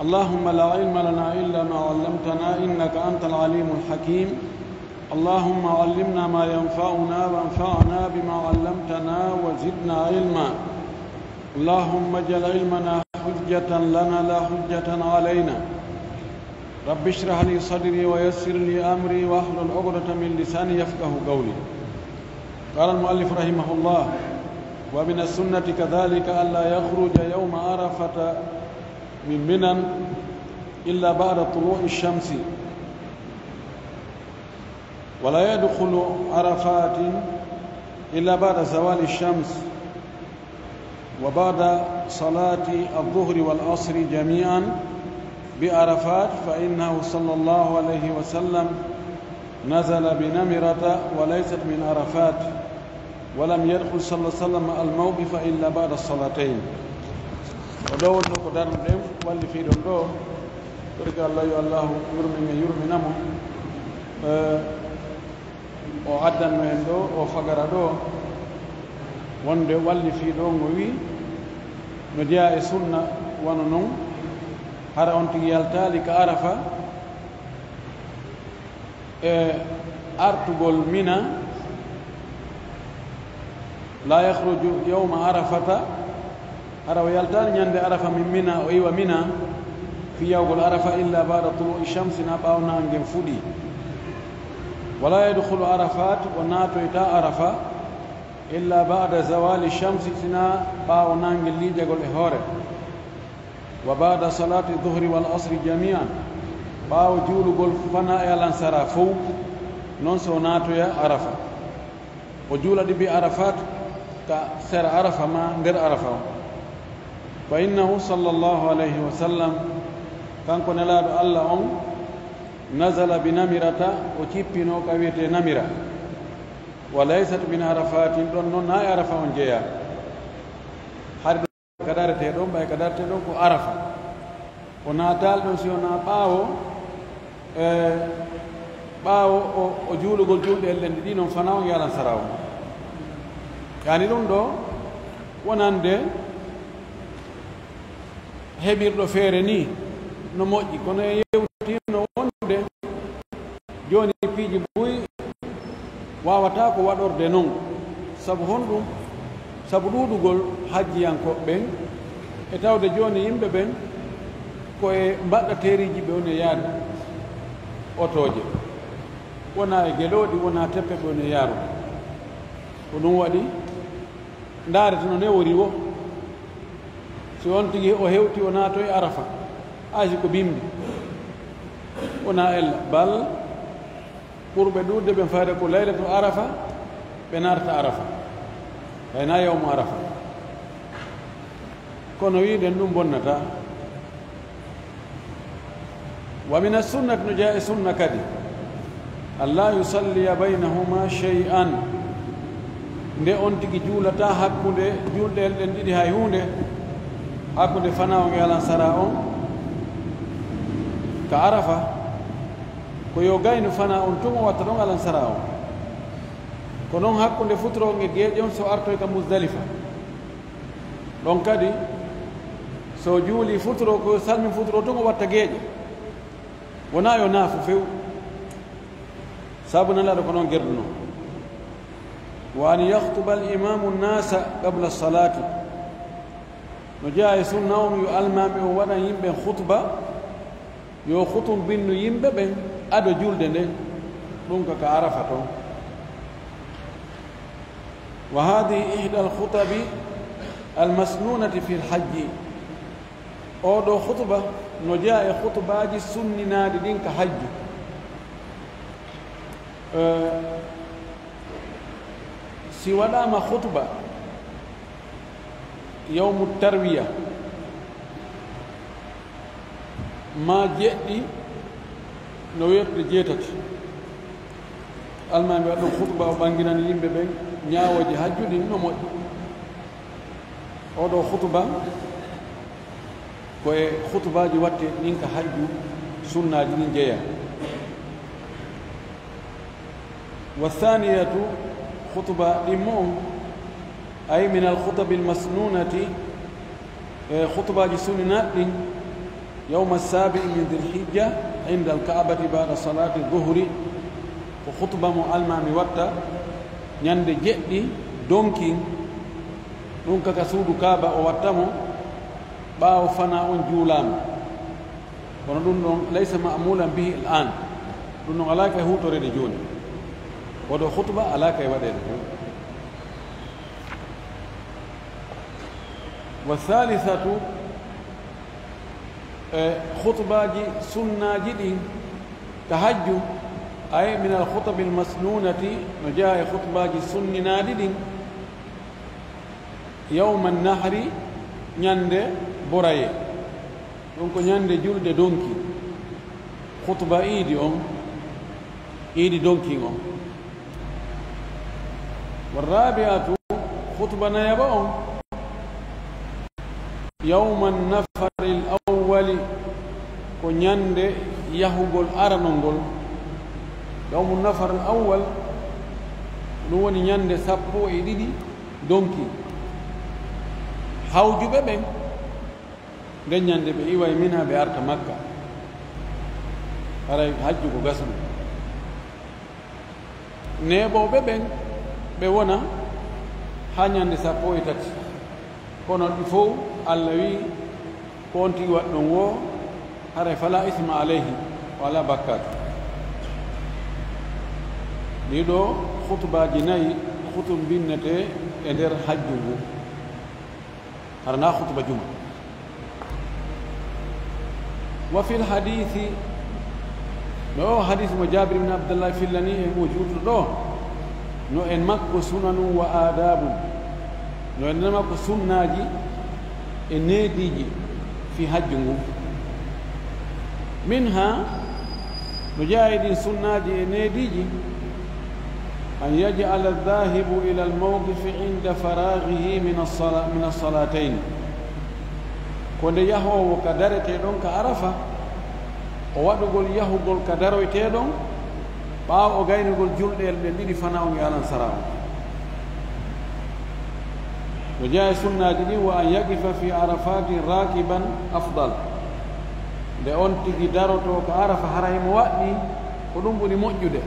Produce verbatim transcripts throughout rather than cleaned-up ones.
اللهم لا علم لنا إلا ما علمتنا إنك أنت العليم الحكيم. اللهم علمنا ما ينفعنا وانفعنا بما علمتنا وزدنا علما. اللهم اجعل علمنا حجة لنا لا حجة علينا. رب اشرح لي صدري ويسر لي أمري واحلل عقدة من لساني يفقه قولي. قال المؤلف رحمه الله: ومن السنة كذلك ألا يخرج يوم عرفة من منى إلا بعد طلوع الشمس، ولا يدخل عرفات إلا بعد زوال الشمس، وبعد صلاة الظهر والعصر جميعا بعرفات، فإنه صلى الله عليه وسلم نزل بنمرة وليست من عرفات، ولم يدخل صلى الله عليه وسلم الموقف إلا بعد الصلاتين. O ɗo wonno ko darnuɗen, wallifiiɗon ɗo, torki Allah, yo Allahu yurmin e yurmina mo. Eh, o addanno en ɗo, o fagara ɗo, wonde wallifiiɗo ngo wi, no jeyaa e sunna, wano non, hara on tigi yaltaali ka Arafa, e artugol Mina, لا يخرج يوم عرفة، hara o yaltaani ñande Arafa min Mina, o iwa Mina, fii yawgol Arafa, إلا بعد طلوع الشمس، na ɓaawo naange ngen fuɗi. ولا يدخل عرفات، o naatoyta Arafa, إلا بعد زوال الشمس، sina ɓaawo naange liijagol e hoore. وبعد صلاة الظهر والعصر جميعا، ɓaawo juulugol fanaa e alansara fow, non si o naatoya Arafa. O juula ɗi bi Arafat, ka sera Arafa maa nder Arafa o. فإنه صلى الله عليه وسلم، kanko Nelaaɗo Allah on, نزل بنمرة، o cippino ka wi'etee Namira. وليست من عرفات، ɗon non na e Arafa on jeyaa. Hari ka daretee ɗon, ɓay ka daretee ɗon ko Arafa. O naataali ɗon si wonaa ɓaawo, e, ɓaawo o, o juulugol juulɗe en ɗen ɗiɗi non fanaa on e alansara on. Yaani ɗum ɗo wonande heɓirɗo feere nii no moƴƴi, kono en yewtiino wonde jooni piiji buy waawataa ko waɗorde non. Sabu honɗum? Sabu ɗuuɗugol hajjiyankooɓe ɓen, e tawde jooni yimɓe ɓen ko e mbaɗɗateeriiji ɓe woni e yaade, otooje, wonaa e gelooɗi, wonaa teppe ɓe woni e yaarude. Ko ɗum waɗi ndaarete no newori wo. Si on tigi o hewti o naatoyi Arafa, hay si ko bimbi, wonaa ella, bal ɓurɓe ɗuuɗude ɓen fayda ko laylatul Arafa, ɓe naatata Arafa, hay na yawmu Arafa. Kono wi'uɗen ɗum bonnataa. ومن السنة، no jeyaa e sunna kadi, ألا يصلي بينهما شيئا، nde on tigi juulataa hakkunde juulɗe en ɗen ɗiɗi hay huunde, hakkunde fanaa on e alansara on ka Arafa, ko yo gaynu fanaa on tun o watta ɗon alansara on. Ko non hakkunde futuro on e geeƴe on so artoy ka Muzdalifa. Ɗon kadi, so juuli futuro, ko salmin futuro tun o watta geeƴe. Wonaa yo naafu few. Sabu Nelaaɗo ko non gerduno. وأن يخطب الإمام الناس قبل الصلاة. No jeyaa e sunna on yo almaami on waɗan yimɓe khutba, yo khutubinnu yimɓe ɓen ado julde nden, ɗum ka ka Arafa ton. وهذه إحدى الخطب المسنونة في الحج. Oo ɗoo khutba no jeyaa e khutbaaji sunninaaɗi ɗin ka hajju. Eh, si waɗaama khutba yawmu tarwiya, maa jeɗɗi no weetude jeetati, almaami waɗa ɗon khutba, o ɓanginani yimɓe ɓen ñaawooje hajju ɗin no moƴƴi. Oo ɗoo khutba ko e khutbaaji waɗteeɗi ɗin ka hajju, sunnaaji ɗin jeyaa. والثانية، khutba ɗimmo on, أي من الخطب المسنونة، e khutbaaji sunninaaɗi ɗin, Yawma saabi'i min Dhil Hijja inda al-Ka'bati ba'da salati dhuhri, ko khutba mo almaami watta ñande jeɗɗi donkin, ɗum ka ka suudu Kaaba o watta mo ɓaawo fana on juulaama. Kono ɗum ɗon laysa ma'mulan bihi al-an, ɗum ɗon alaa kay huutoreede jooni. Waɗo khutba alaa kay waɗeede ko. Wa thalithatu, e khutbaaji sunnaaji ɗin ka hajju, ay min al-khutabil masnunati, no jeyaa e khutbaaji sunninaaɗi ɗin, yawma nahri, ñande boraye, ɗum ko ñande julde donki, khutba iidi on, iidi donkin on. Wa rabi'atu, khutba nayaɓa on, yawma nafaril awwali, ko ñande yahugol aranol ngol. Yawmu nafaril awwal, ɗum woni ñande sappo e ɗiɗi donki. Hawjuɓe ɓen, nden ñande ɓe iway Mina, ɓe arta Makka. Haray hajju ko gasndu. Neeɓooɓe ɓen, ɓe wona haa ñande sappo e tati. Kono ɗi fow, Alla wi'i, ko on tigi waɗi ɗon woo, haray fala isma alayhi, o alaa bakkaatu. Ɗii ɗoo khutbaaji nayi khutubinetee e nder hajju ngu. Hara na khutba juma. Wa fil hadithi, no o hadith mo Jabir ibn Abdullah fillani e mo juutuɗo ɗo, no en makko sunanun wa adabun, no en makko sunnaaji e neediiji fi hajju ngu. Minha, no jeyaa e ɗin sunnaaji e neediiji, an yaj'ala adh-dhahibu ila al-mawqifi inda faraghihi min as-sala-, min as-salatayn. Ko nde yahoowo ka daretee ɗon ka Arafa, o waɗugol yahugol ka daroytee ɗon, ɓaawo o gaynugol julɗe ɗen ɗiɗi fana on e alansaraa on. No jeyaa e sunnaaji ɗin, wa an yaqifa fi Arafatin rakiban afdal. Nde on tigi darotoo ka Arafa, hara himo waɗɗii, ko ɗum ɓuri moƴƴude.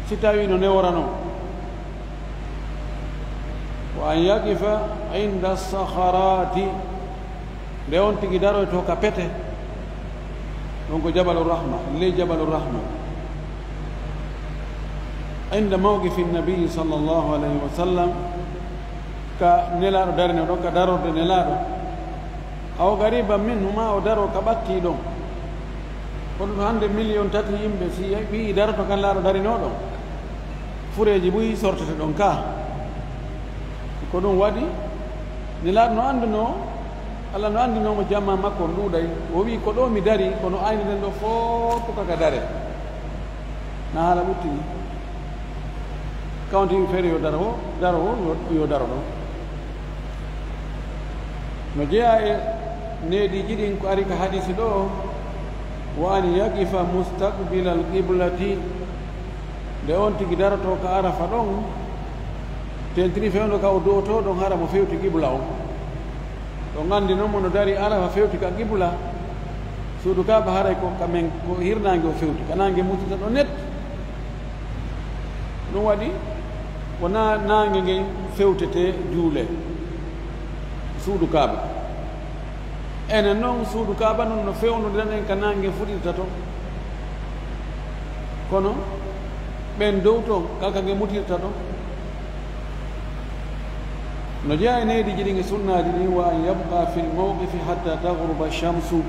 Si tawii no neworanoo. Wa an yaqifa inda as-sakharati. Nde on tigi daroytoo ka pete, ɗon ko Jabalu Rahma, ley Jabalu Rahma. Inda mawqifi Nabi sallallahu alayhi wa sallam, ka Nelaaɗo darinoo ɗon, ka darorde Nelaaɗo. Aw qariban minhu, maa o daroo ka ɓattii ɗon. Kono hannde miliyon tati yimɓe, si wi'i daroto ka Nelaaɗo darinoo ɗon, fureeji buy sortete ɗon ka. Ko ɗum waɗi, Nelaaɗo no anndunoo, Alla no anndinoo mo jamma makko on ɗuuɗay. O wi'i, "Ko ɗo mi dari, kono ayni nden ɗo fof ko kaka dare." Na haala ɓuttini. Kawti feere yo daro o, daro o, yo, yo daro ɗon. No jeyaa e neediiji ɗin ko ari ka hadisi ɗo, wa an yaqifa mustaqbilal qiblati, nde on tigi darotoo ka Arafa ɗon, tentini fewndo ka o du'otoo ɗon, hara mo fewti qibla on. Ɗon anndi non mo no dari Arafa fewti ka qibla, suudu Kaaba haray ko ka men, ko hirnaange o fewti, ka naange mutirta ɗon net. Ɗum waɗi, wonaa naange ngen fewtetee juulee suudu Kaaba. Enen non, suudu Kaaba non no fewnodiran en ka naange fuɗirta ton. Kono ɓen dow ton, kala ka nge mutirta ton. No jeyaa e neediiji ɗin e sunnaaji ɗin, wa an yabqa fil mawqifi hatta taghruba shamsu.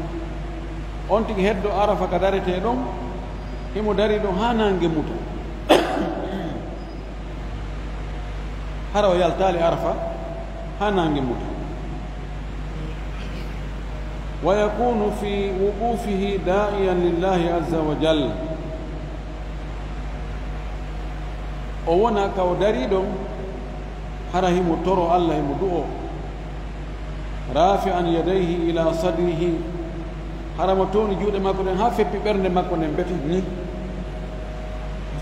On tigi heddo Arafa ka daretee ɗon, himo dari ɗon haa naange muta. Hara o yaltaali Arafa haa naange muta. Wa yakunu fi wuqufihi da'iyan lillahi azza wa jal. O wona ka o darii ɗon, hara himo toro Alla, himo du'oo. Rafi'an yadayhi ila sadrihi, hara mo towni juuɗe makko ɗen haa feppi ɓernde makko nden bete ni.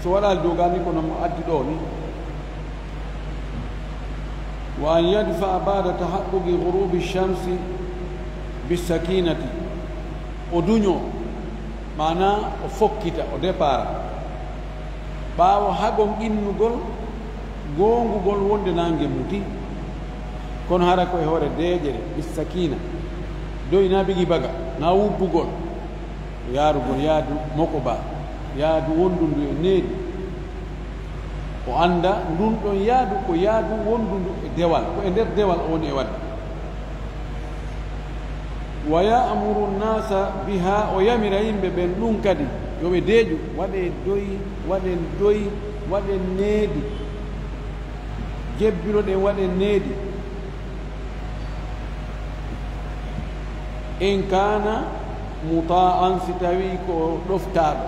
So waɗaali dogal ni, kono mo addi ɗo ni. Wa an yadfa'a ba'da tahaqquqi ghurubi shamsi bis-sakinati. O duñoo, maanaa o fokkita, o départ. Ɓaawo hagon innugol, goongugol wonde naange muti. Kono hara ko e hoore deeƴere, bis sakiina. Doy naa bigi baga, naa wubbugol. Yaarugol yaadu mokobaa, yaadu wondundu e needi. O annda ndun ɗon yaadu ko yaadu wondundu e dewal, ko e nder dewal o woni e waɗde. Wa ya'muru nnaasa biha, o yamira yimɓe ɓen ɗun kadi, yo ɓe deeƴu, waɗee doy, waɗen doy, waɗen needi, jebbiloɗen, waɗen needi. In kaana mutaa'an, si tawii ko ɗoftaaɗo,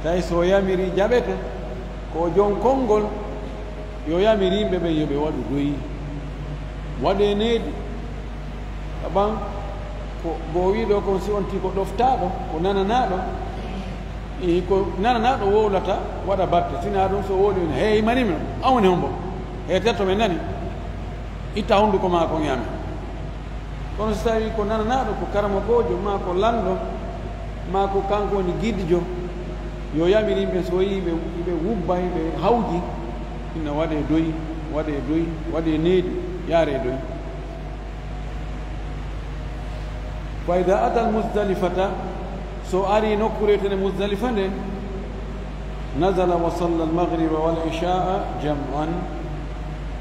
tawi so o yamirii jaɓete, ko o jon konngol, yo yamir yimɓe ɓen yo ɓe waɗu doyi, waɗee needi. Kaɓan ko, ko o wi'i ɗoo kon, si on tigi ko ɗoftaaɗo, ko nananaaɗo, e ko nananaaɗo wowlata, waɗa batte. Si naa ɗun, so o wowlii, on, "Hey, manimi, an woni hombo? Hey, tetto men nani." Itta hunduko maa kon, yami. Kono so tawii ko nananaaɗo, ko karamokoojo, maa ko lanɗo, maa ko kanko woni gidjo, yo yamir yimɓe, so o yi'i ɓe, ɓe wubba, ɓe hawji, ina waɗee doyi, waɗee doyi, waɗee needi, yaaree doyi. Fa idaa ataa Muzdalifata, so o arii nokkuure wi'eteende Muzdalifa nden, nazala wa salla al-maghriba wal ishaa jam'an,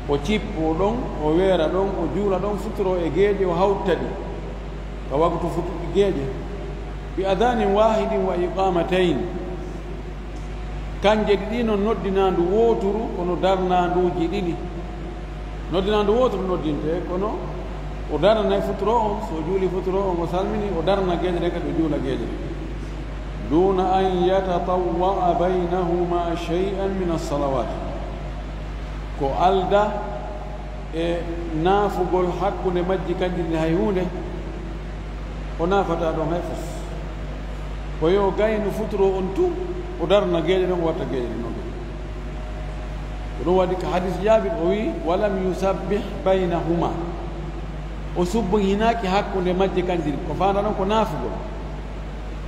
o cippoo ɗon, o weera ɗon, o juula ɗon futuro e geeƴe, o hawta ɗi ka waktu futu-, geeƴe, bi adaanin waahidin wa iqaamatayn. Kanje ɗiɗi non noddinaandu wooturu, kono darnaanduuji ɗiɗi. Noddinaandu wooturu noddintee, kono o darnay futuro on, so o juuli futuro on, o salmini, o darna geeƴe ɗen kadi, o juula geeƴe ɗen. Duuna an yatatawwa'a baynahuma shay'an min as-salawat. Ko alda e naafugol hakkunde majji kanji ɗin hay huunde, o naafataa ɗon hay fof. Ko yo gaynu futuro on tun, o darna geeƴe ɗen, o watta geeƴe ɗen non. Ko ɗum waɗi ko hadis Jaabir, o wi'i, "Walam yusabbih baynahuma." O subbihinaaki hakkunde majje kanji ɗin. Ko faandaa ɗon ko naafugol.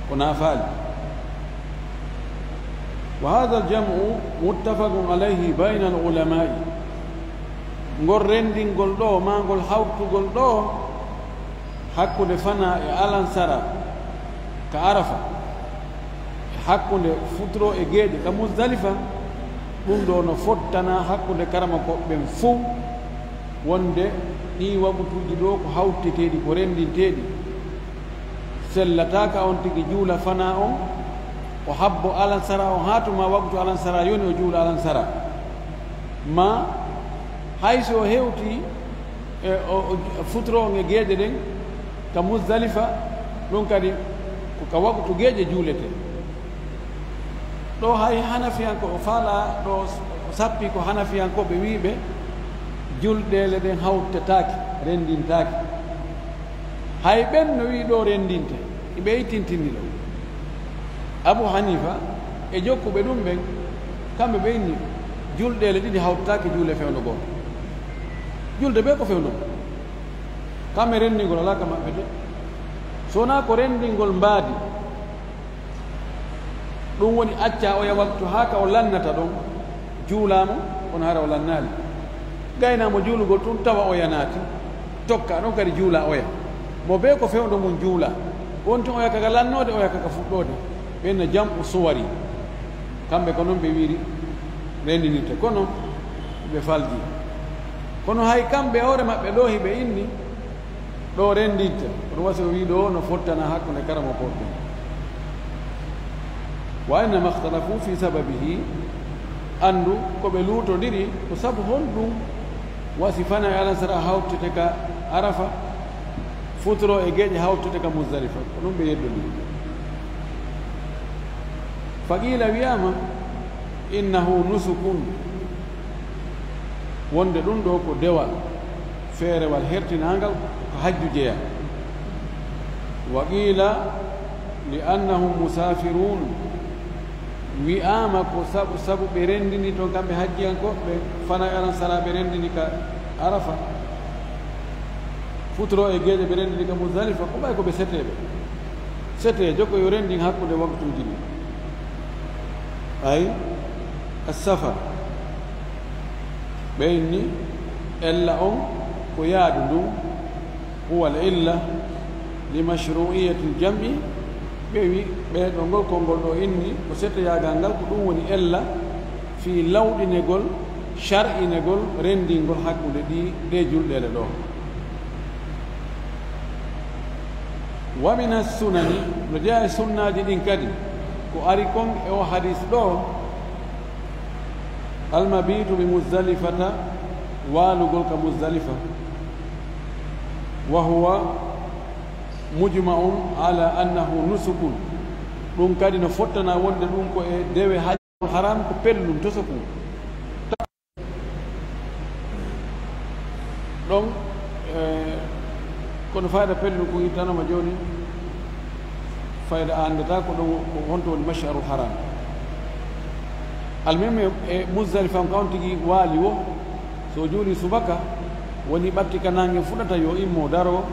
Ko naafaali. Wa haadha al-jam'u muttafaqun alayhi bayna al-ulamaa'i. Ngol renndingol ɗoo, maa ngol hawtugol ɗoo, hakkunde fanaa e alansara ka Arafa, e hakkunde futuro e geeƴe ka Muzdalifa, ɗum ɗoo no fottana hakkunde karamokooɓe ɓen fow, wonde ɗii wagutuuji ɗoo ko hawteteeɗi, ko renndinteeɗi. Sellataaka on tigi juula fanaa on, o habbo alansara on haa tuma wagutu alansara yoni, o juula alansara. Ma hay so o hewti e o, o futuro on e geeƴe ɗen ka Muzdalifa, ɗum kadi ko ka wagutu geeƴe juuletee. Ɗoo hay Hanafiyanko o faalaa, ɗoo o sappi ko Hanafiyankooɓe wi'ɓe julɗeele ɗen hawtetaake, renndintaake. Hay ɓen no wi'i ɗoo renndinte, iɓe ittintini ɗoo. Abu Hanifa e jokkuɓe ɗum ɓen, kamɓe ɓe inni julɗeele ɗiɗi hawtetaake juule fewndo gooto. Julde bee ko fewndo mum. Kamɓe renndingol alaa ka maɓɓe de. So wonaa ko renndingol mbaadi, ɗum woni acca oya waktu haa ka o lannata ɗon, juulaama, kono hara o lannaali. Gaynaa mo juulugol tun, tawa oya naati, tokka ɗon kadi juula oya. Mo bee ko fewndo mum juula. Wonti oya kaka lannoode, oya kaka fuɗɗoode. Ɓen na jam'u suwari. Kamɓe ko non ɓe wi'iri renndinirte. Kono ɓe falji. Kono hay kamɓe hoore maɓɓe ɗoo hiɓe inni, ɗoo renndinte, kono wasi o wi'i ɗoo no fottana hakkunde karamokooɓe ɓen. Wa innama ikhtalafu fi sababihi, anndu ko ɓe luutondiri ko sabu honɗum wasi fanaa e alansara hawtete ka Arafa, futuro e geeƴe hawtete ka Muzdalifa, ko ɗum ɓe yeddondiri. Fa qiila, wi'aama, innahu nusukun, wonde ɗum ɗoo ko dewal, feerewal hertinaangal, ko hajju jeyaa. Wa qiila li annahum musaafirun, wi'aama ko sabu, sabu ɓe renndini ton kamɓe hajjiyankooɓe, fanaa e alansara ɓe renndini ka Arafa, futuro e geeƴe ɓe renndini ka Muzdalifa, ko ɓay ko ɓe seteeɓe. Seteejo ko yo renndin hakkunde waktuuji ɗin. Ay, assafar. Ɓe inni ella on ko yaadu ndun, huwa al illa li mashru'iyyati al jam'i, ɓe wi ɓee ɗo ngol konngol ɗo inni ko seteyaagal ngal, ko ɗum woni ella fii lawɗinegol, shar'inegol, renndingol hakkunde ɗii, ɗee julɗeele ɗoo. Wa mina sunani, no jeyaa e sunnaaji ɗin kadi, ko ari kon e oo hadiis ɗoo, almabitu bi Muzdalifata, waalugol ka Muzdalifa, wa huwa mujma'un ala annahu nusukun, ɗum kadi no fottana wonde ɗum ko e dewe hajjul haram, ko pellun tosokun. Ɗon, eh, kono fayda pellu ko ittanooma jooni, fayda a anndataa ko ɗon, ko honto woni Mash'arul Haram. Almuhim, e Muzdalifa on, ka on tigi waali wo, so o juuli subaka, woni ɓatti ka naange fuɗata, yo immo daro,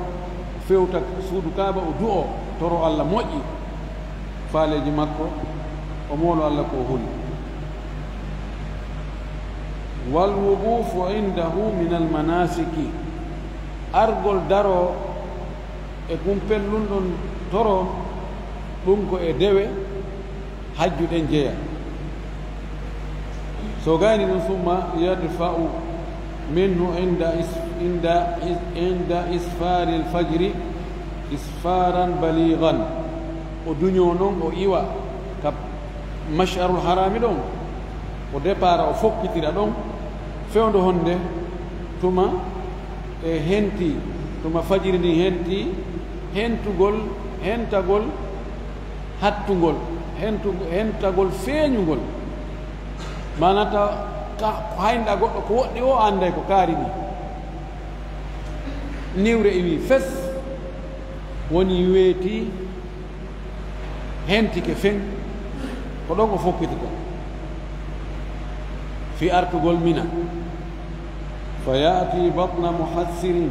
fewta suudu Kaaba, o du'o, toro Alla moƴƴi faaleeji makko, o moolo Alla ko o huli. Wal wuqufu indahu min al manasiki, argol daro e kun pellun ɗon toro, ɗum ko e dewe hajju ɗen jeya. So gayni ɗum, summa yadfa'u minhu inda is-, inda is-, inda isfaril fajri isfaran balighan. O duñoo non, o iwa ka Mash'arul Harami ɗon, o départ, o fokkitira ɗon, fewndo honde, tuma e henti, tuma fajiri ndin henti, hentugol, hentagol, hattungol, hentu-, hentagol feeñungol. Maanaa ta-, ka, ko haynɗa goɗɗo ko woɗɗi o annday ko kaari ni. Niwre iwi fes, woni weeti, hentike fen, ko ɗon o fokkiti ko. Fi artugol Mina. Fa ya'ti batna muhassirin,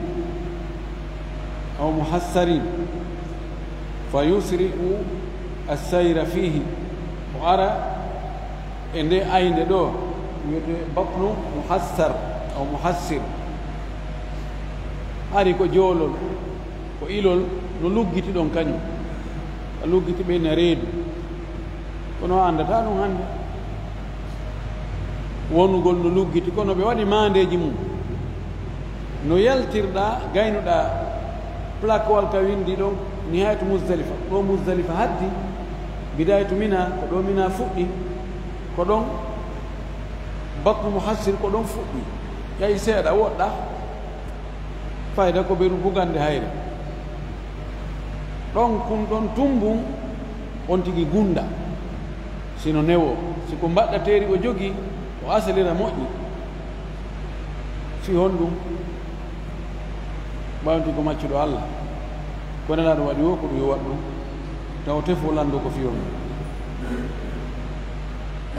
aw muhassarin, fa yusri'u assayra fihi. O ara e nde aynde ɗo, wiyetee batnu muhassar, aw muhassir. Ari ko joolol, ko ilol, no luggiti ɗon kañum. A luggiti ɓe na reedu. Kono a anndataa ɗum hannde. Wonugol no luggiti, kono ɓe waɗi maandeeji mum. No yaltirɗaa, gaynuɗaa plaquewal ka winndi ɗon, Nihayatu Muzdalifa. Ɗo Muzdalifa haddi, Bidayatu Mina, ko ɗo Mina fuɗɗi, ko ɗon Batnu Muhassir, ko ɗon fuɗɗi. Ƴay seeɗa, woɗɗa. Fayda ko beru bugande hayre. Ɗon kun ɗon tumbun, on tigi gunda. Sino newo, si ko mbaɗɗa teeri o jogi, o asalira moƴƴi. Fi honɗum? Ɓawnti ko maccuɗo Allah. Ko Nelaaɗo waɗi wo, ko ɗum yo waɗ ɗum. Taw tefo lanndo ko fi on.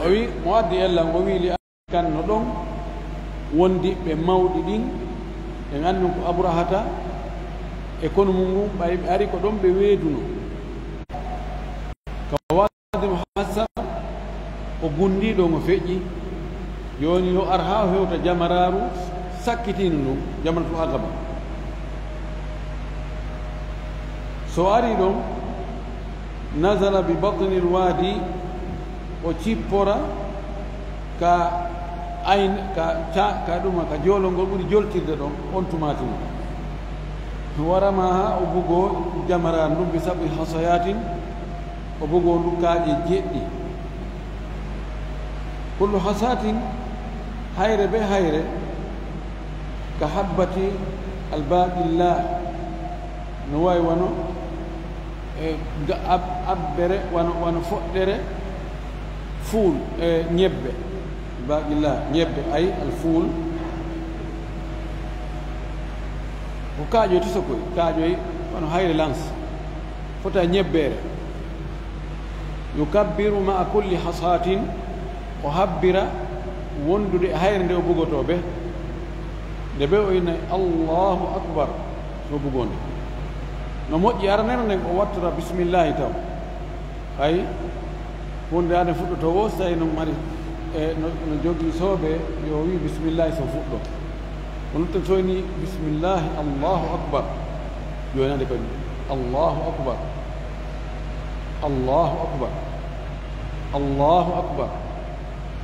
O wi, mo addi ellan, o wi li Kanno ɗon wondiɓɓe mawɗi ɗin, en anndun ko Abrahata e konu mum ngun, ɓay ɓe ari ko ɗon ɓe weeduno. Ka Wadi Muhassar, o gundi ɗon, o feƴƴi. Jooni yo ar haa o hewta jamaraaru sakkitiindu ndun, Jamratul Aqaba. So ari ɗon, nazala bi batnil wadi, o cippora ka ayn-, ka ca-, ka ɗuma, ka joolol ngol ɓuri joltirde ɗon, on tuma tuma. Wa ramaha, o bugoo jamara ndun, bi sab'i hasayatin, o bugoo ndu kaaƴe jeɗɗi. Kullu hasatin, hayre be hayre, ka habbati albaqilla, no wayi wano e ga-, ab-, abbere, wano, wano foɗɗere fuul, e ñebbe. Baqilla, ñebbe, ay, al fuul. Ko kaaƴoy to sokoy, kaaƴoy wano hayre lance. Fota ñebbeere. Yukabbiru ma'a kulli hasatin, o habbira wondude e hayre nde o bugotoo be. Nde be o innay, "Allahu Akbar," o bugoo nde. No moƴƴi aranere nden o wattora bismillahi taw. Hay hunde ane fuɗɗoto o, so tawi no mari, e, no, no jogii soobee, yo o wi bismillahi so fuɗɗo. O nodda toy ni bismillahi, Allahu akbar. Jooni ande ko Allahu akbar. Allahu akbar. Allahu akbar.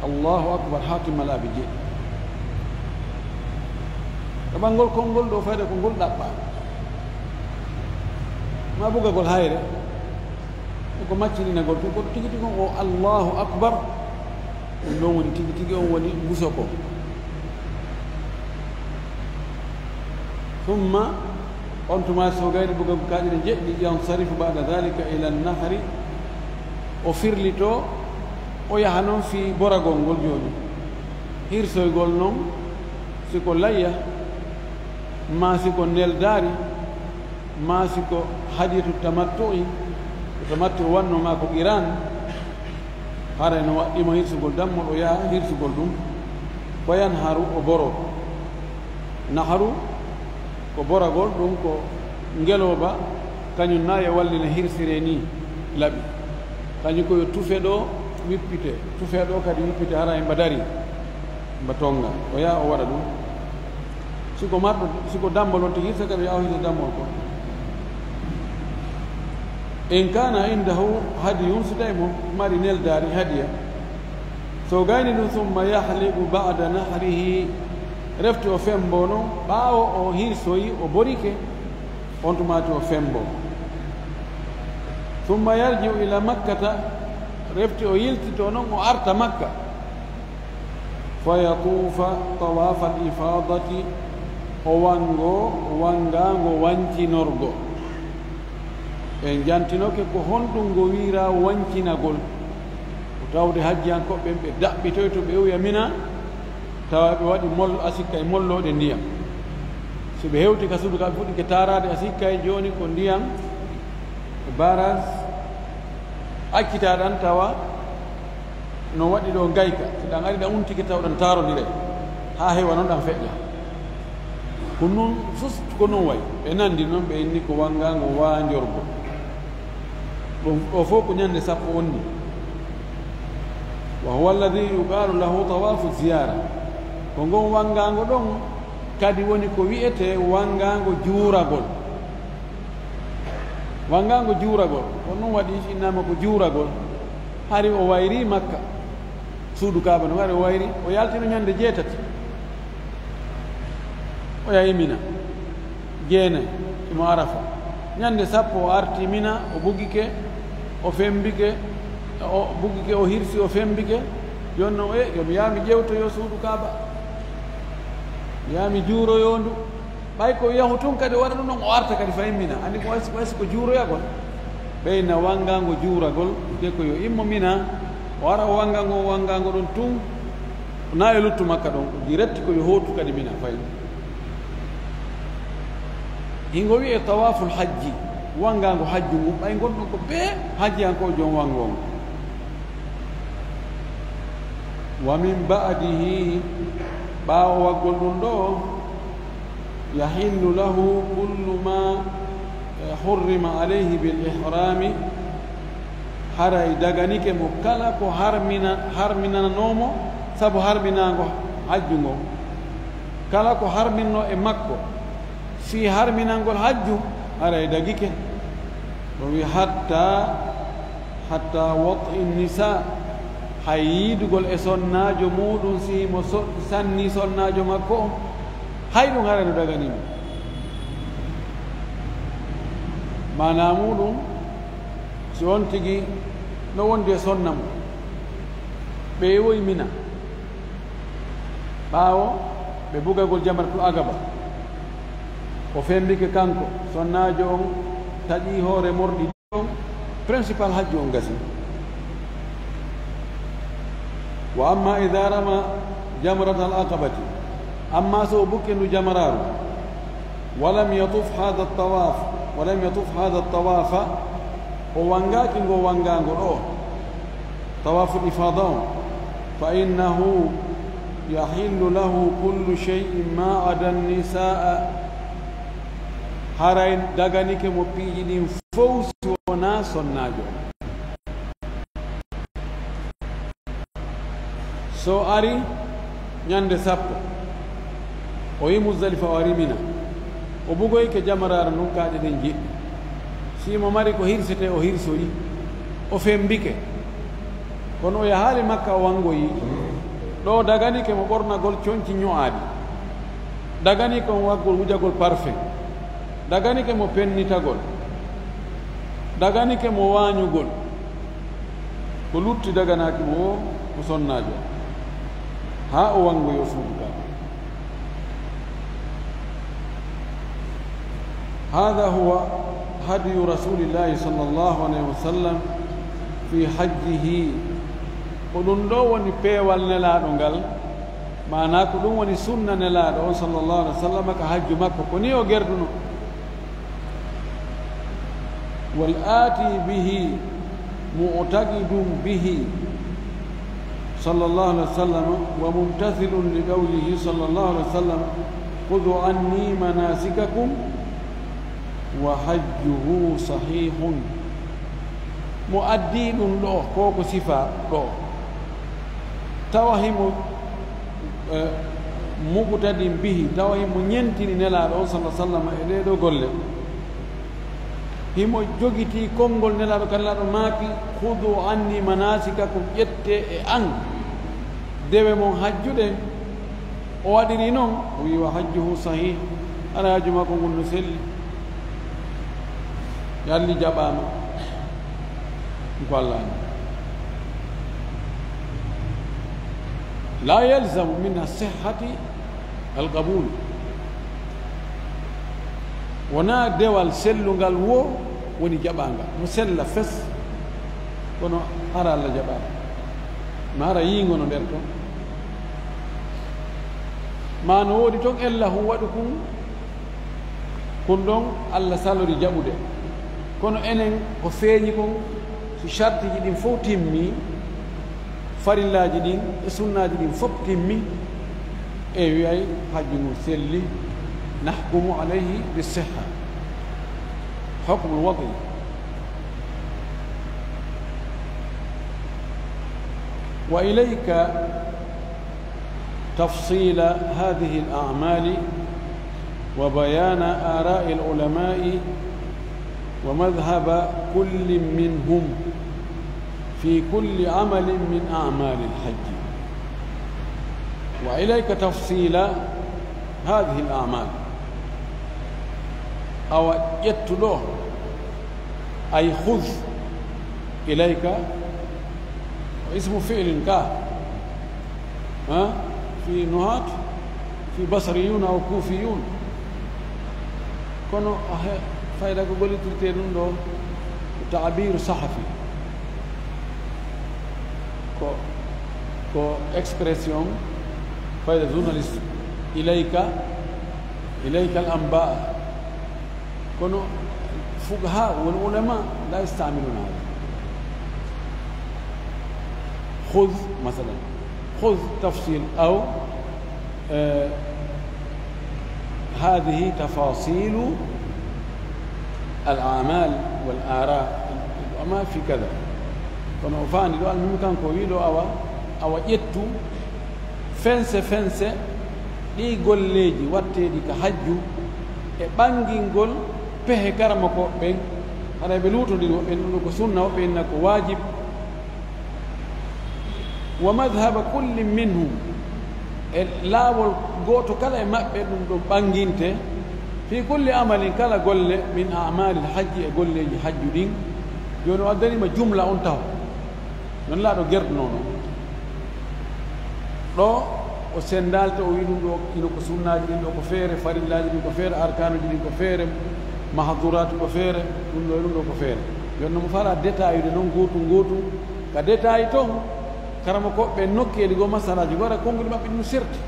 Allahu akbar, haa timma laabi jeeɗi. E ɓanngol konngol ɗo, fayda ko ngol ɗaɓɓa. Ma bugagol hayre, ko maccininagol tun, ko tigi tigi on o Allahu akbar. Ɗum ɗon woni tigi tigi on woni muso ko. Summa, on tuma so gayni bugagol kaaƴe ɗe jeɗɗi, yansarifu ba'da dhalika ila nahri, o firlito, o yaha non fii boragol ngol jooni. Hirsoygol non, si ko layya, maa si ko neldaari, maa si ko hadiyatu tamattu'i, ko tamattu wanno maa ko qiran, haray no waɗɗii mo hirsugol dammol, o yaha hirsugol ɗum, fa yanharu, o boro. Naharu ko boragol, ɗum ko ngelooba, kañum na e wallina hirsire ni laɓi. Kañum ko yo tufe ɗo wippite, tufe ɗo kadi wippite, hara emba dari, emba tonga. O yaha o waɗa ɗum. Si ko marɗo, si ko dammol on tigi hirsa kadi, o yaha o hirsa dammol kon. In kana indahu hadiyun, so tawi mo mari neldaari hadiya, so gayni ɗum, summa yahliqu ba'da nahrihi, refti o fembo non, ɓaawo o hirsoyi, o borike, on tumati o fembo. Summa yarji'u ila Makkata, refti o yiltito non, o arta Makka. Fa yatufa tawafa al-ifadati, o wango wangaango wancinorgo. En jantinoke ko honɗum ngo wiira wancinagol. Ko tawde hajjiyankooɓe ɓen ɓe daɓɓitoyto ɓe iwoya Mina, tawa ɓe waɗi mollo, a sikkay mollooɗe ndiyam. Si ɓe hewti ka suudu ka, ɓe fuɗɗike taaraade, a sikkay jooni ko ndiyam e barrage accitaa ɗan, tawa no waɗi ɗo ngayka, so ɗan ari ɗan untike taw ɗan taarondiray, haa heewa non ɗan feƴƴa. Ko non sus, ko non wayi. Ɓe nandi non, ɓe inni ko wangaango waanjorgo. Ɗum ɗo fof ko ñande sappo wonni. Wa huwa alladhi yuqalu lahu tawafu ziyara. Ko ngon wangaango ɗon kadi woni ko wi'etee wangaango juuragol. Wangaango juuragol, ko ɗum waɗi innama ko juuragol. Hari o wayri Makka, suudu Kaaba no hari o wayri, o yaltino ñande jeetati. O yahi Mina, jeenay, imo Arafa. Ñande sappo o arti Mina, o bugike, o fembike, o bugike, o hirsi, o fembike. Jooni non, e, yo mi yaha mi ƴewtoyo suudu Kaaba. Mi yaha mi juuroyo ndu. Ɓay ko yahu tun kadi o waɗa ɗum ɗon, o arta kadi fahin Mina. Anndi ko wasi, wasi ko juuroyagol. Ɓeyna wangaango juuragol, de ko yo immo Mina, o ara o wangaango, wangaango ɗon tun, na e luttu Makka ɗon, direct ko yo hootu kadi Mina fahin. Hingo wi'e tawaful hajji, wangaango hajju ngun, ɓay ngon ɗon ko bee hajjiyankoo joom wango on. Wa min ba'dihi, ɓaawo waggol ɗum ɗo, yahillu lahu kullu ma, eh, hurrima alayhi bil ihrami, haray daganike mo kala ko harmina-, harminananoo mo sabu harminaango hajju ngo. Kala ko harminno e makko fii harminangol hajju, haray dagike. Ɗum wi hatta, hatta wat'i nisa, hay yiidugol e sonnaajo muuɗum, si mo so-, sanni sonnaajo makko on, hay ɗum haray no dagani mo. Maanaa muuɗum, si on tigi no wondi e sonna mum, ɓe iwoyi Mina, ɓaawo ɓe bugagol jamratul aqaba, o fembike kanko, sonnaajo on taƴi hoore morɗi on, principal hajju on gasi. Wa amma idha rama jamratal aqabati, amma so o bukke ndu jamaraaru, walam yatuf hadha tawaf, walam yatuf hadha tawafa, o wangaaki ngo wangaango ɗo, tawaful ifada on, fa innahu yahillu lahu kullu shay'in ma ada nisaa, Haray daganike mo piiji ɗin fow si wonaa sonnaajo. So ari ñande sappo, o yi Muzdalifa, o ari Mina, o bugoyike jamaraare ndun kaaƴe ɗen jeɗɗi. Si mo mari ko hirsetee, o hirsoyi, o fembike. Kono o yahaali Makka, o wangoyi. Ɗoo daganike mo ɓornagol conci ño'aaɗi. Daganike mo waggol, wujagol parfum. Daganike mo pennitagol. Daganike mo waañugol. Ko lutti daganaaki mo o, ko sonnaajo. Haa o wangoyi, o suudu ka. هذا هو هدي رسول الله صلى الله عليه وسلم في حجه. Ko ɗun ɗoo woni peewal Nelaaɗo ngal, maanaa ko ɗun woni sunna Nelaaɗo on, sallallahu alaihi wasallam, ka hajju makko. Ko nii o gerduno. والآتي به معتقد به صلى الله عليه وسلم وممتثل لقوله صلى الله عليه وسلم: خذوا عني مناسككم وحجه صحيح. Mo addii ɗun ɗoo, ko ko sifaa ɗoo, tawa himo, eh, muqtadin bihi, tawa himo ñentini Nelaaɗo on, sallallahu alaihi wasallam, e ɗee ɗoo golle. Himo jogitii konngol Nelaaɗo, ka Nelaaɗo maaki: "Khudu anni manasikakum, ƴettee e an dewe mon hajjuɗen." O waɗiri non, o wi'i: "Wa hajjuhu sahih." Hara hajju makko ngun no selli. Yalli jaɓaama. Ko Allah ni. La yalzamu min as-sihhati al-qabul. Wonaa dewal sellungal wo woni jaɓaangal. No sella fes, kono hara Allah jaɓaama. Ma hara yiingo no nder ton. Ma no woodi ton ella hun waɗu kun, kun ɗon Allah salori jaɓude. Kono enen ko feeñi kon, si shartiji ɗin fow timmi, farillaaji ɗin e sunnaaji ɗin fow timmi, e wi'ay hajju ngun selli, nahkumu alayhi bis-sihha. Hukmul wadi'. Wa ilayka تفصيل هذه الأعمال وبيان آراء العلماء ومذهب كل منهم في كل عمل من أعمال الحج. وإليك تفصيل هذه الأعمال. Awa ƴettu ɗoo, ay khudh ilayka, ismu fi'lin ka, ha? Fi nuhat, fi basriyun aw kufiyun. Kono, he, fayda ko gollitirte ɗum ɗo, ta'biru sahafi. Ko, ko expression fayda journaliste. Ilayka, ilayka al anba. Kono fuqaha wal ulama la yastamiluna hada. Khudh, masalan, khudh tafsil aw, eh, hadhihi tafasilu al a'mal wal ara, ama fi kadha. Kono o faandi ɗo, almuhim kanko o wi ɗo awa, awa ƴettu fense fense ɗi golleeji watteeɗi ka hajju e ɓangingol pehe karamokooɓe ɓen, haɗa ɓe luutondiri, woɓɓe ɗum ɗo ko sunna, woɓɓe inna ko waajib. Wa madhhaba kullin minhum, e laawol gooto kala e maɓɓe ɗum ɗon ɓanginte, fi kulli amalin, kala golle, min a'malil hajji, e golleeji hajju ɗin. Jooni o addaniima jumla on taho. Non laaɗo gerdunoono. Ɗo o sendalta, o wi ɗum ɗo ino ko sunnaaji ɗin ɗo ko feere, farillaaji ɗin ko feere, arkaanuji ɗin ko feere, mahduraatu ko feere, ɗum ɗo e ɗum ɗo ko feere. Jooni no mo fala détaillude non gootum gootum, ka détail ton, karamokooɓe ɓe nokkeeli goo masalaaji goo, ara konnguɗi maɓɓe ɗum serti.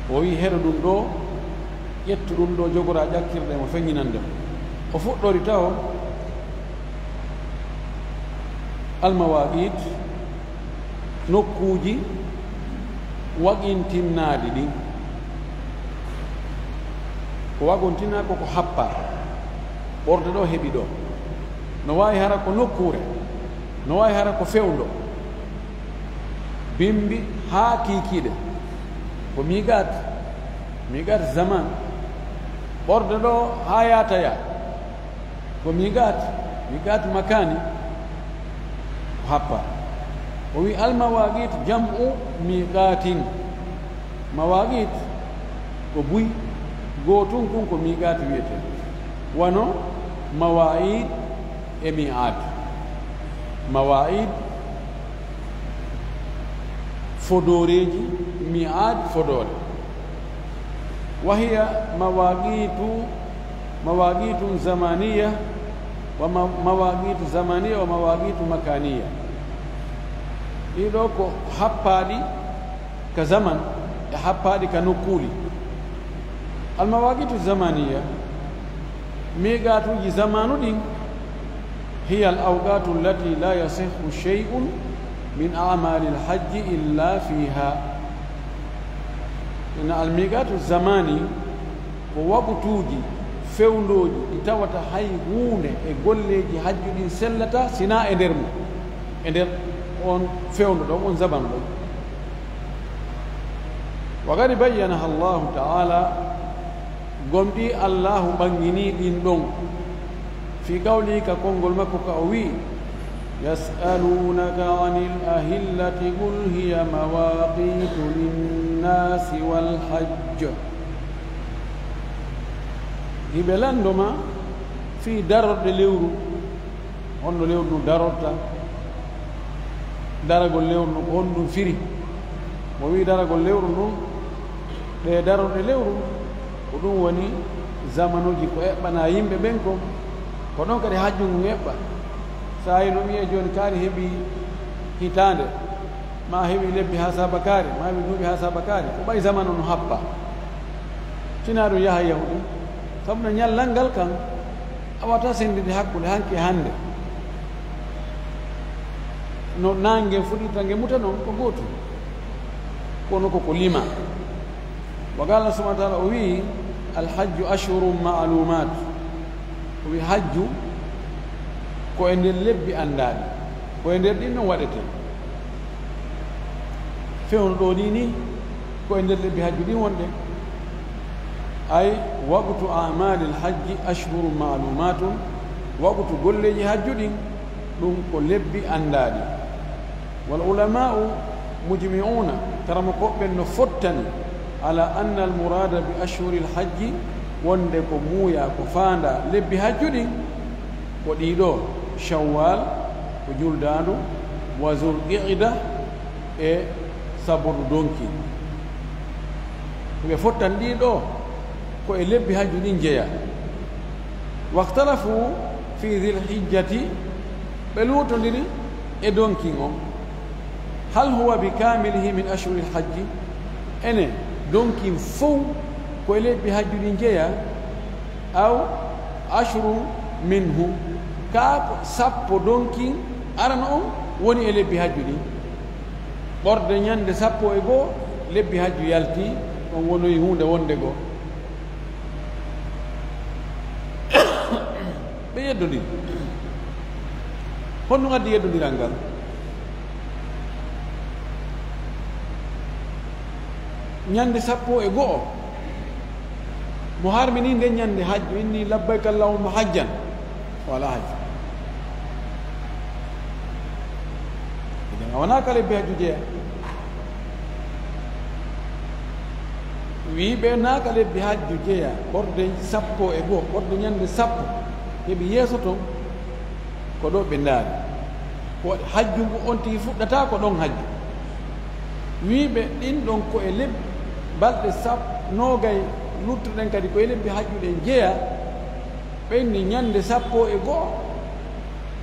O wi heɗo ɗum ɗo, ƴettu ɗum ɗo, jogoraa ƴakkirɗe mo, feññinande mo. O fuɗɗori taho, Almawaqit, nokkuuji waqintinnaaɗi ɗin. Ko wagontina ko ko happaa. Ɓorde ɗo heɓi ɗo. No waawi hara ko nokkuure. No waawi hara ko fewndo. Bimbi haa kiikiiɗe. Ko miiqaat. Miiqaat zaman. Ɓorde ɗo haa yaata yaa. Ko miiqaat. Miiqaat makaani. Ko happaa. O wi almawaaqiit jam'u miiqaatin. Mawaaqiit ko buy gootun kun ko miiqaat wiyetee. Wano mawaa'id e mi'aad. Mawaa'id fodooreeji, mi'aad fodoore. Wa hiya mawaaqiitu, mawaaqiitun zamaaniyya wa ma-, mawaaqiitu zamaaniyya wa mawaaqiitu makaaniyya. Ɗii ɗoo ko happaaɗi ka zaman e happaaɗi ka nokkuuli. Almawaaqiitu zamaaniyya, miiqaatuuji zamaanu ɗin, hiya al awqaatu allati la yasihhu shay'un min a'maali al hajji illa fiiha. Ina almiiqaatu zamaani ko waqutuuji fewndooji ɗi tawata hay huunde e golleeji hajju ɗin sellataa sinaa e nder mum, e nder on fewndo ɗon, on zamanu ɗon. Wa qad bayyanaha Allahu ta'ala, gomɗii Allaahu ɓanginii ɗin ɗon, fi qawlihi, ka konngol makko ka o wi'i, yas'aluunaka anil ahillati qul hiya mawaqiitu linnaasi wal hajj. Hiɓe lanndo ma fii darorɗe lewru. Honno lewru ndun darorta? Daragol lewru ndun, ko honɗun firi? Mo wi'i daragol lewru ndun, ɗee darorɗe lewru, ko ɗun woni zamanuuji ko eɓɓanaa yimɓe ɓen kon, ko ɗon kadi hajju ngun eɓɓa. Saa'i no wi'ee jooni kaari heɓii hitaande, maa heɓii lebbi haa saabakaari, maa heɓii duuɓi haa saabakaari, ko ɓay zamanu no happa. Tinaa ɗun yaha yahuɗi, sabu no ñallal ngal kan, a wata senndinde hakkunde hanki e hannde. No naange fuɗirta nge muta non ko gootum. Kono ko ko lima. Wa qala subhanahu wa ta'ala, o wi'i, al hajju ashhurun ma'lumat. O wi'i hajju ko e nder lebbi anndaaɗi. Ko e nder ɗin non waɗetee. Fewndo ɗoo nii nii, ko e nder lebbi hajju ɗin wonɗen. Ay, waqtu a'maalil hajji ashhurun ma'luumaatun, waqtu golleeji hajju ɗin, ɗun ko lebbi anndaaɗi. Wal ulamaa'u mujmi'uuna, karamokooɓe ɓen no fottani, ala anna al muraada bi ashhuril hajji, wonde ko muuyaa, ko faandaa lebbi hajju ɗin, ko ɗii ɗoo, Shawwal, ko juldaandu, wa Zul Qa'da, e saburdu donkin. Ɓe fottan ɗii ɗoo ko e lebbi hajju ɗin jeyaa. Waktalafu fi Zil Hijjati, ɓe luutondiri e donkin on. Hal huwa bi kaamilihi min ashhuril hajji? Ene donkin fow ko e lebbi hajju ɗin jeyaa? Aw ashrun minhu, kaa ko sappo donkin arano on woni e lebbi hajju ɗin. Ɓorde ñande sappo e goo lebbi hajju yalti, on wonoyi huunde wonde goo. Ɓe yeddondiri. Honɗun addi yeddondiral ngal? Ñande sappo e go'o, mo harmini nden ñande hajju, inni labbayka allahumma hajjan, o alaa hajju. Idan a wonaa ka lebbi hajju jeyaa. Wiiɓe naa ka lebbi hajju jeyaa, ɓorde sappo e go'o, ɓorde ñande sappo, heɓi yeeso ton, ko ɗo ɓe ndaari. Ko waɗi hajju ngu on tigi fuɗɗata ko ɗon hajju. Wiiɓe ɗin ɗon ko e lebbi balɗe sap-, noogay luttuɗen kadi ko e lebbi hajju ɗen jeyaa, ɓe inni ñande sappo e go'o,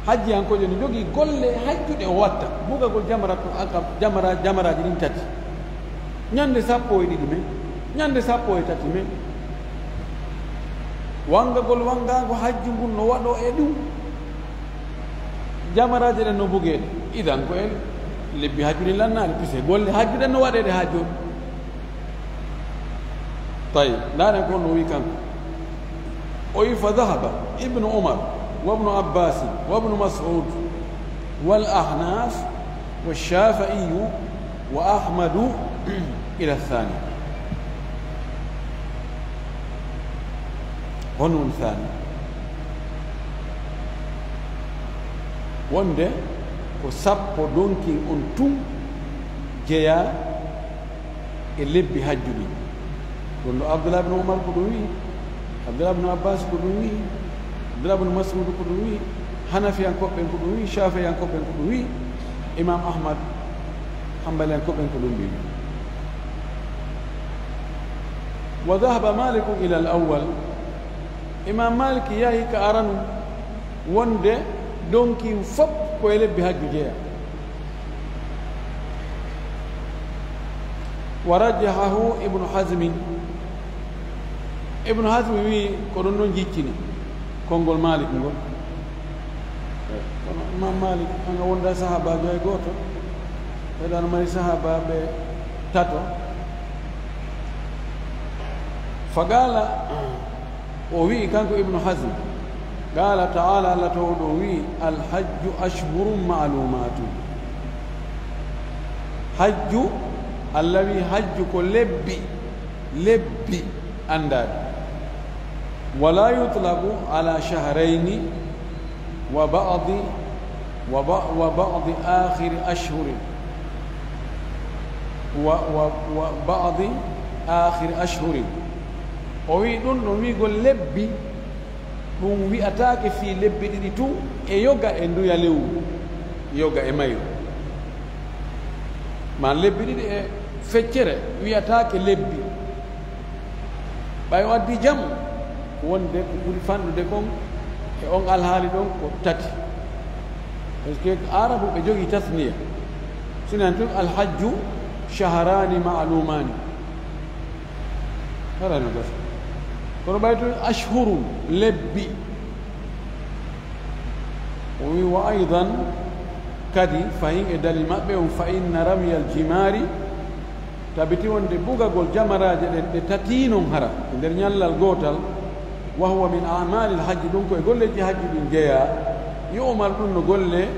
hajjiyankojo no jogii golle hajjuɗe o watta, bugagol jamaratul aqab-, jamara-, jamaraaji ɗin tati. Ñande sappo e ɗiɗi men, ñande sappo e tati men. Wangagol wangaango hajju ngun no waɗoo e ɗun. Jamaraaje ɗen no bugeede. Idan ko en lebbi hajju ɗin lannaali, puisque golle hajju ɗen no waɗeede haa jooni. Tawi, ndaaren ko no wi'i kanko. O wi, فذهب ابن عمر وابن عباس وابن مسعود والأحناف والشافعي وأحمد إلى الثاني. Honɗun thani? Wonde ko sappo donkin on tun jeyaa e lebbi hajju ɗin. Ɗun ɗoo Abdullah ibn Umar ko ɗun wi'i, Abdullah ibn Abbas ko ɗun wi'i, Abdullah ibn Mas'ud ko ɗun wi'i, Hanafiyankooɓe ɓen ko ɗun wi'i, Shafi'iyankooɓe ɓen ko ɗun wi'i, Imam Ahmad Hanbaliyankooɓe ɓen ko ɗun wi'i. وذهب مالك إلى الأول. Imam Malik yahi ka aranun, wonde donkin fow ko e lebbi hajju jeyaa. ورجحه ابن حزم. Ibnu Hazmi wi'i ko ɗun non jiccini konngol Malik ngol. Kono Imam Malik, an a wonda sahaabaajo hay gooto, meɗaano mari sahaabaaɓe tato. فقال, o wi'i kanko Ibnu Hazm, قال تعالى, Alla Toowɗo wi'i, الحج أشهر معلومات. Hajju, Alla wi'i hajju ko lebbi, lebbi anndaaɗi. ولا يطلق على شهرين وبعض، وب-، وبعض آخر أشهر، و-، و-، وبعض آخر أشهر. O wi'i ɗun ɗon wi'ugol lebbi, ɗun wi'ataake fii lebbi ɗiɗi tun, e yoga e nduya lewru, yoga e mayru. Maa lebbi ɗiɗi e feccere wi'ataake lebbi. Ɓay o addi jam, wonde ko ɓuri fanɗude kon e on alhaali ɗon ko tati. Parce que Aarabu ɓe jogii tasniya. Sinan tun, الحج شهران معلومان. Hara no gasa. Kono ɓay tun, أشهر, lebbi. O wi, وأيضا, kadi, fahin e dalil maɓɓe on, فإن رمي الجمار, tabiti wonde bugagol jamaraaje ɗen ɗe tati non hara e nder ñallal gootal, وهو من أعمال الحج, ɗun ko e golleeji hajju ɗin jeyaa, يعمل, ɗun no gollee,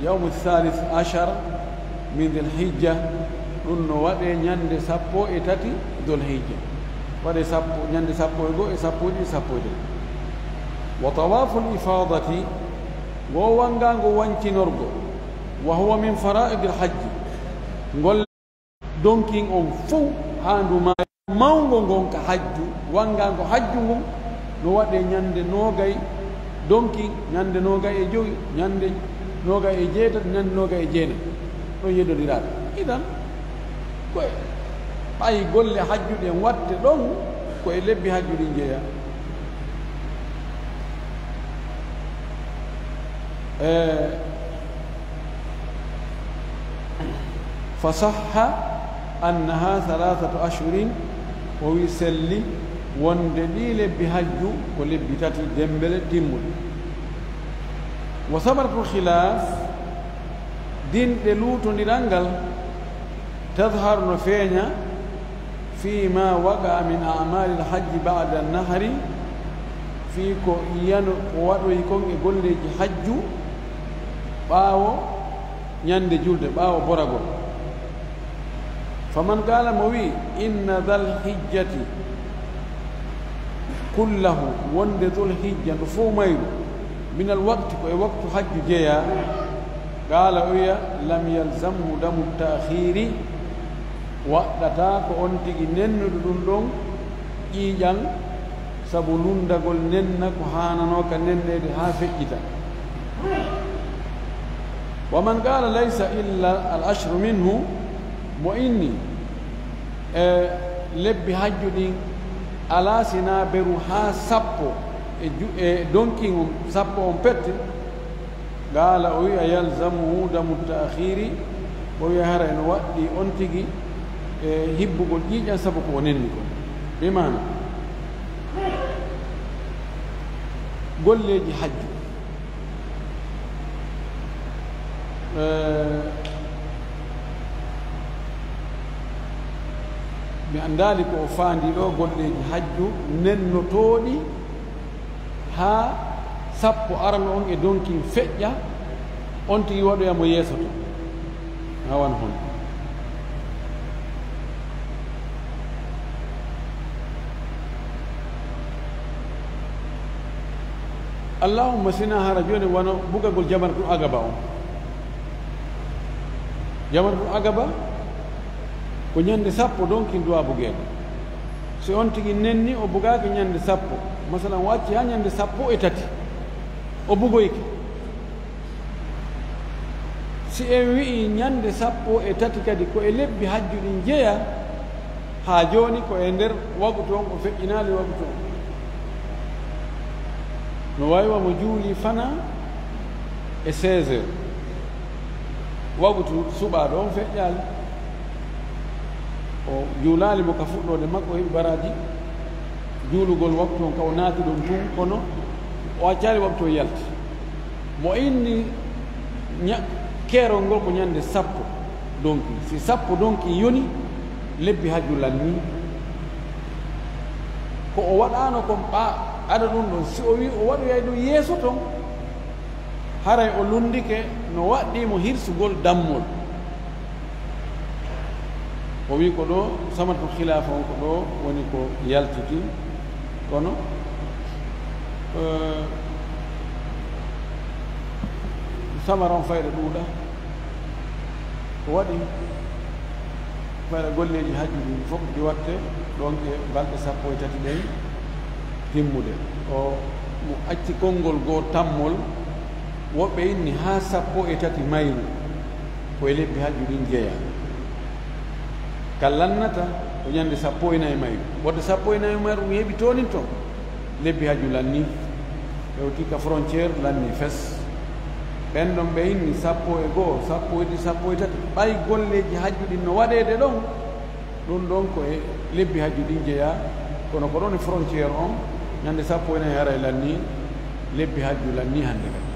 يوم الثالث عشر من ذي الحجة, ɗun no waɗee ñande sappo e tati Dul Hijja. Waɗee sappo, ñande sappo e go'o e sappo e ɗiɗi, sappo e tati. وطواف الإفاضة, ngoo wangaango wancinorgo, وهو من فرائض الحج, ngol donkin on fow haa ndu maayi. Mawngo ngon ka hajju, wangaango hajju ngun, no waɗee ñande noogay donkin, ñande noogay e jowi, ñande noogay e jeetati, ñande noogay e jeenay. Ɗon yeddondiraaɓe. Idan, ko e ɓay golle hajju ɗen watte ɗon, ko e lebbi hajju ɗin jeyaa. E, فصح أنها ثلاثة أشهر, o wi selli wonde ɗii lebbi hajju ko lebbi tati dembele timmuɗe. وثمرة الخلاف, dinɗe luutondiral ngal, تظهر, no feeña, فيما وقع من أعمال الحج بعد النحر, fii ko yano, ko waɗoyi kon e golleeji hajju ɓaawo ñande julde, ɓaawo boragol. فمن قال, mo wi'i, إن ذا الحجة كله, wonde Dul Hijja ndu fow mayru, من الوقت, ko e waktu hajju jeyaa, قال, o wi'a, لم يلزمه دم التأخير, waɗɗataa ko on tigi nennude ɗun ɗon ƴiiƴan, sabu lunndagol nenna ko haananoo ka nenneede haa feƴƴita. ومن قال ليس إلا العشر منه, mo inni e lebbi hajju ɗin alaa sinaa beru haa sappo e ju-, e donkin on sappo on pette, قال, o wi'a, يلزمه دم التأخير, o wi'a hara eno waɗɗii on tigi e hibbugol ƴiiƴan sabu ko o nenni kon. Bi maana, golleeji hajju, eh, mi anndaali ko o faandii ɗoo, golleeji hajju nennotooɗi haa sappo arano on e donkin feƴƴa, on tigi waɗoya mo yeeso to. Haa wano hono. Allahumma, sina hara jooni wano bugagol jamaratul agaba on. Jamaratul agaba ko ñande sappo donkin duwa bugeede. Si on tigi nenni, o bugaaki ñande sappo, masalan, o acci haa ñande sappo e tati, o bugoyke. Si en wi'i ñande sappo e tati kadi ko e lebbi hajju ɗin jeya, haa jooni ko e nder wagutu on, o feƴƴinaali wagutu on. No waawi wa mo juuli fana e seize heures. Wagutu suɓaaɗo on feƴƴaali. O juulaali mo ka fuɗɗoode makko, o heɓi baraaji juulugol waktu on ka o naati ɗon tun, kono o accaali waktu on yalti. Mo inni ña-, keerol ngol ko ñande sappo donki. Si sappo donki yoni, lebbi hajju lannii. Ko o waɗaano kon ɓa-, aɗa ɗun ɗon, si o wi'i o waɗoyay ɗun yeeso ton, haray o lunndike no waɗɗii mo hirsugol dammol. O wi'i ko ɗoo samaratu khilaafa on, ko ɗoo woni ko yaltiti. Kono, eh, samara on fayda ɗuuɗa. Ko waɗi fayda golleeji hajju ɗin fof ɗi watte ɗon e balɗe sappo e tati ɗen timmude. O mo acci konngol goo tammol, woɓɓe inni haa sappo e tati mayru, ko e lebbi hajju ɗin jeyaa. Ka lannata ko ñande sappo e nayi mayru. Wonde sappo e nayi mayru ɗum heɓi toonin ton. Lebbi hajju lannii. Hewti ka frontière lannii fes. Ɓen ɗon ɓe inni sappo e goo, sappo e ɗiɗi, sappo e tati. Ɓay golleeji hajju ɗin no waɗeede ɗon, ɗum ɗon ko e lebbi hajju ɗin jeyaa. Kono ko ɗon e frontière on, ñande sappo e nayi haray lannii, lebbi hajju lannii hannde kadi.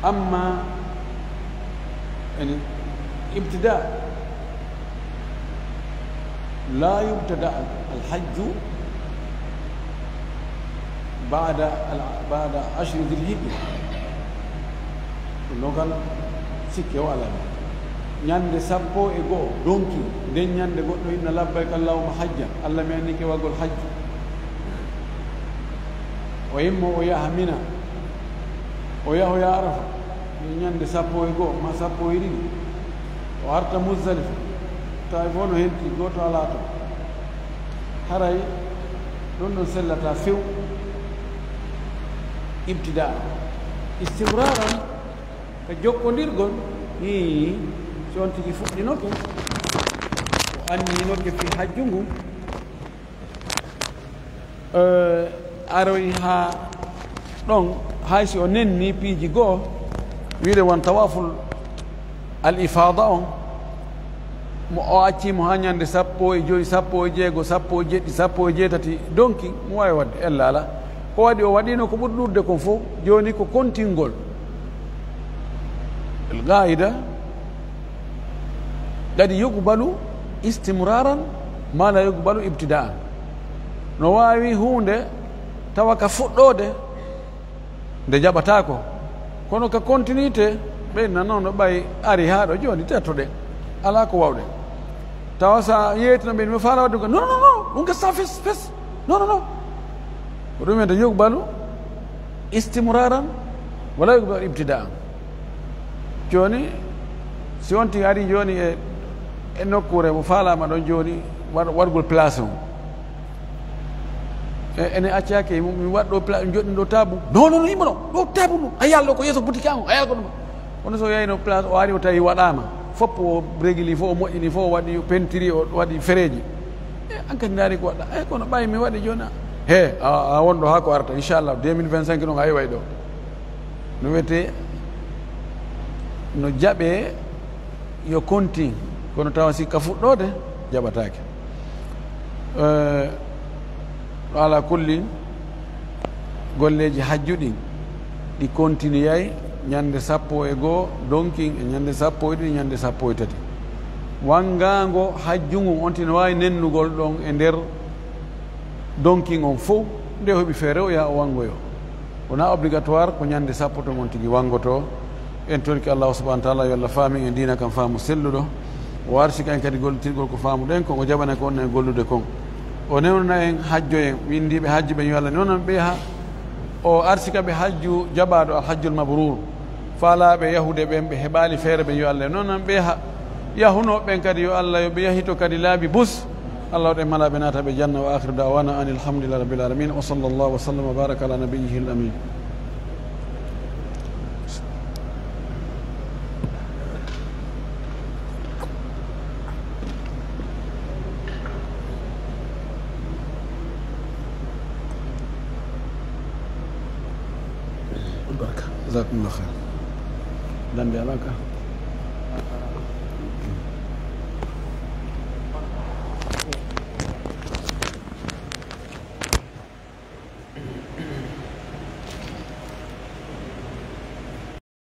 Amma, yani, ibtida, la yubtada al-hajju ba'da al-, ba'da ashri dhil hijja. Ɗum ɗon kan sikke o alaa. Ñande sappo e go'o donki, nden ñande goɗɗo inna labbayka allahumma hajjan, Allah mi anni kewagol hajju. O immo o yaha Mina, o yahoya Arafa, e ñande sappo e go'o ma sappo e ɗiɗi, o arta Muzdalifa, tawi fof no henti, gooto alaa toon. Haray ɗum ɗon sellata few. Ibtidaan, istimraaran, ka jokkondirgol, hii, si on tigi fuɗɗinoke, o anniyinoke fii hajju ngu, eh, aroyi haa ɗon, hay si o nenni piiji goo, wiide won tawaaful al ifaada on, mo o accii mo haa ñande sappo e joy, sappo e jeego, sappo e jeɗɗi, sappo e jeetati donki, mo waawi waɗde, ella alaa. Ko waɗi o waɗiino ko ɓuri ɗuuɗde kon fof, jooni ko kontingol. El qaida, qad yuqbalu istimraran ma la yuqbalu ibtidaan. No waawi huunde tawa ka fuɗɗoode nde jaɓataako. Kono ka continuité, ɓe nanoono ɓay ari haa ɗo jooni, tettoɗen. Alaa ko waawɗen. Tawa sa yeetino ɓe, mi faala waɗde ko, non, non, non, ɗum gasa fes, fes. Non, non, non. Ko ɗum en to yuqbalu istimraran, wala yuqbalu ibtidaan. Jooni, si on tigi ari jooni e, e nokkuure mo faalaama ɗon jooni, waɗ-, waɗgol place on. E, ene accaake, mi, mi waɗ ɗo pla-, mi joɗɗin ɗo taabu. Non, non, non, immo ɗo, ɗo taabu ndu. A yaal ɗo ko yeeso boutique an o, a yaal ko ɗum. Kono so yayno place, o ari o tawi waɗaama. Fof o régili, fof o moƴƴini, fof o waɗi pentiri, o waɗi fereeji. E, an kadi ndaari ko waɗɗa. E, kono ɓay mi waɗi jooni. He, a, a won ɗo haa ko arata, inchallah, deux mille vingt-cinq ɗon a iway ɗo. No wiyetee, no jaɓee yo kontin, kono tawa si ka fuɗɗoode, jaɓataake. Eh, ɗo ala kulli, golleeji hajju ɗin, ɗi kontiniyay ñande sappo e goo, donkin e ñande sappo e ɗiɗi, ñande sappo e tati. Wanngaango hajju ngun, on tigi no waawi nennugol ɗon e nder donkin on fow, nde o heɓi feere o yaha o wanngoyo. Wonaa obligatoire ko ñannde sappo ton on tigi wanngoto. En torike Allahu subhanahu wa taala yo Allah faamin en diina kan faamu selluɗo. O arsika en kadi gollitirgol ko faamuɗen kon, o jaɓana ko onon en gollude kon. O newnana en hajjo en, winndiiɓe hajji ɓen yo Allah newnan ɓe yaha. O arsika ɓe hajju jaɓaaɗo, al hajjul mabrur. Faalaaɓe yahude ɓen, ɓe heɓaali feere ɓen, yo Allah newnan ɓe yaha. Yahunooɓe ɓen kadi, yo Allah yo ɓe yahito kadi laabi bus. Allah waɗa en malaaɓe, naata ɓe janna. Wa akhiru da'wana anil hamdulillahi rabbil alamin. Wa sallallahu wa sallam wa baraka ala nabiyyihi al amin. Barka. Jazakumullah khair. Dande alaka.